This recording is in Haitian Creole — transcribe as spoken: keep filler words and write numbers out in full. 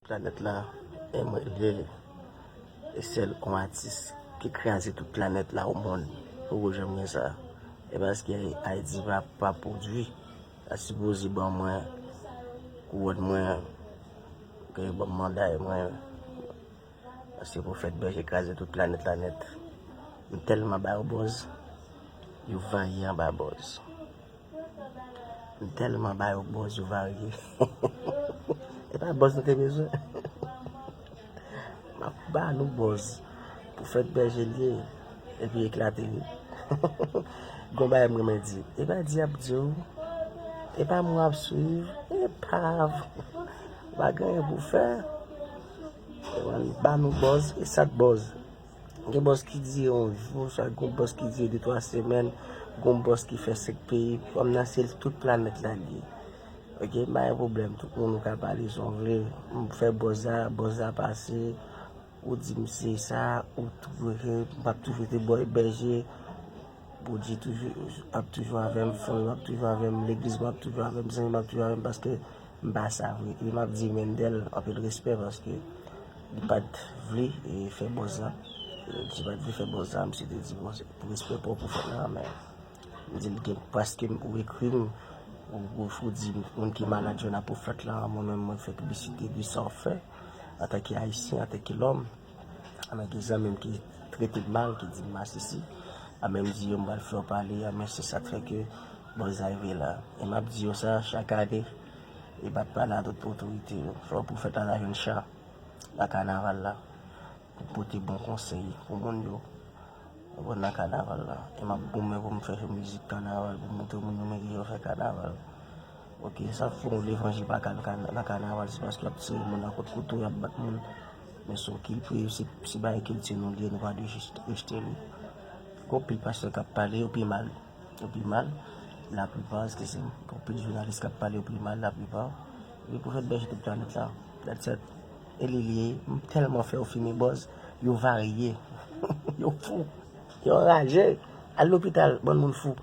Planèt la, e mwen li, e sèl yon atis ki kraze tout planèt la o mond. Poko janm gen sa. E paske Ayiti pa, pa pwodui, sa sipoze ban mwen kouwòn mwen, ke yo ban m manda mwen, paske Pwofèt Bèje kraze tout planèt la nèt. M tèlman ba yo bòz, yo varye anba bòz. M tèlman ba yo bòz, yo varye. E pa bòz nou te bezwen. M ap ba nou bòz. Pwofèt Bèje li ye, epi eklate li. Gon bagay m renmen di. E pa di y ap di w. E pa moun w ap swiv. E pa w. Pa gen anyen pou fè. E ba nou bòz, e sa k bòz. Gen bòz ki dire yon jou, swa gon bòz ki dire de twa semèn, gon bòz ki fè senk peyi. Kòm nan se tout planèt la li ye. Ok, m pa gen pwoblèm, tout moun ou ka pale jan w vle. M fè bòz la, bòz la pase, ou di m se sa, ou toujou, m ap toujou te bò Bèje. Bondye toujou, ap toujou avè m, fanmi m ap toujou avè m, legliz mwen ap toujou avè m, zanmi m ap toujou avè m, paske m pa sa vre. E m ap di Mendel anpil respè paske li pa t vle, e, fè bòz la. E, li pa t vle fè bòz la, misye te di, bon, se pou respè pa w pou fè la, men m di l gen, paske ou ekri m, ou, ou, ou di moun ki malad jwenn a Pwofèt la, mwen menm mwen fè piblisite de sa w fè, antanke Ayisyen, antanke lòm. Anben gen zanmi m ki trete m mal, ki di m masisi. Anben m di yo m pral fè w pale, anben se sa k fè ke bòz la rive la. E m ap di yo sa chak ane, e pa t pale a tout otorite yo. Fò Pwofèt la ta jwenn chan nan kanaval la pou pote bon konsèy pou moun yo. Ou konprann, nan kanaval la. E m ap goumen pou m fè mizik kanaval, pou m montre moun yo men ki jan yo fè kanaval. Ok, sa fè yon levanjil pa ka nan kanaval, se paske y ap tire moun ak kout kouto, y ap bat moun. Men se yon kilti, se, se bagay kilti nou li ye, nou pa dwe jis rejte li. Gon pil pastè k ap pale, yo pi mal. Yo pi mal. Laplipa, èske se gon pil jounalis k ap pale, yo pi mal, laplipa. Epi Pwofèt Bèje tout planèt la. That's it. E li li ye, m tèlman fè yo fime bòz, yo varye. Yo fou. Yo anraje. Al lopital, bann moun fou.